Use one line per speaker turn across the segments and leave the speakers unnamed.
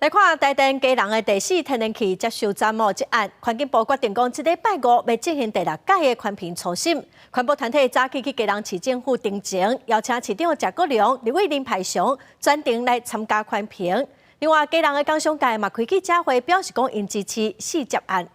來看台電基隆的第四天然氣接收站哦，這案環境部決定講，這禮拜五欲進行第六屆的環評初審。環保團體早起去基隆市政府陳情，邀請市長謝國樑、立委林派祥專程來參加環評。另外，基隆的工商界嘛開記者會，表示講𪜶支持四接案。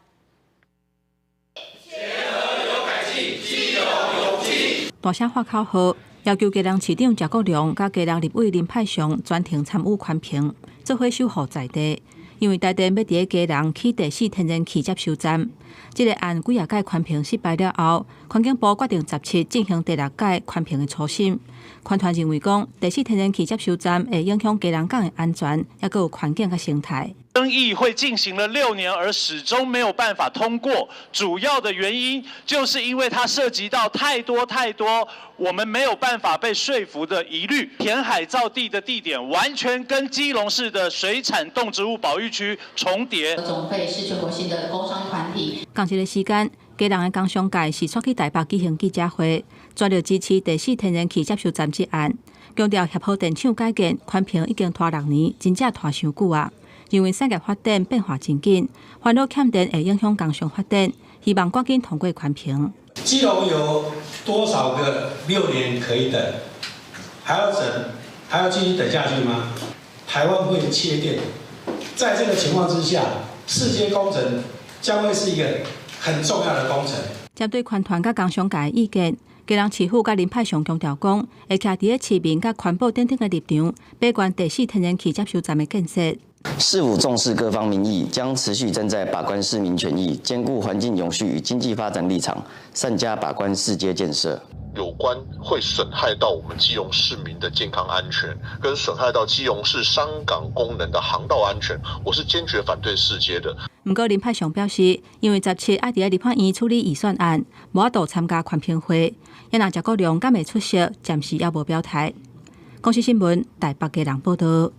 協和有改進，基隆有進。
大聲喊口號，要求基隆市長謝國樑佮基隆立委林派祥專程參與環評，做伙守護在地。因為台電欲佇咧基隆起第四天然氣接收站，這個案幾仔屆環評失敗了後，環境部決定17進行第六屆環評的初審。環團認為講，第四天然氣接收站會影響基隆港的安全，抑閣有環境佮生態。
爭議會進行了6年，而始終沒有辦法通過，主要的原因就是因為它涉及到太多太多我們沒有辦法被說服的疑慮。填海造地的地點完全跟基隆市的水產動植物保育區重疊。
總會是全國性的工商團體。
仝一个時間，基隆的工商界是煞去台北舉行記者會，全力支持第四天然氣接收站這案，強調協和電廠改建環評已經拖6年，真正拖傷久啊！認為產業發展變化真緊，煩惱欠電會影響工商發展，希望趕緊通過環評。
基隆有多少個6年可以等？還要等？還要繼續等下去嗎？台灣會切電，在這個情況之下，四接工程將會是一個很重要的工程。
針對環團佮工商界的意見，基隆市府佮林派祥強調講，會徛佇咧市民佮環保等等的立場，把關第四天然氣接收站的建設。
市府重視各方民意，將持續站在把關市民權益、兼顧環境永續與經濟發展立場，善加把關四接建設。
有關會損害到我們基隆市民的健康安全，跟損害到基隆市商港功能的航道安全，我是堅決反對四接的。
毋過林派祥表示，因為17愛佇咧立法院處理預算案，無法度參加環評會。也若謝國樑敢會出席，暫時猶無表態。公視新聞台北基隆報導。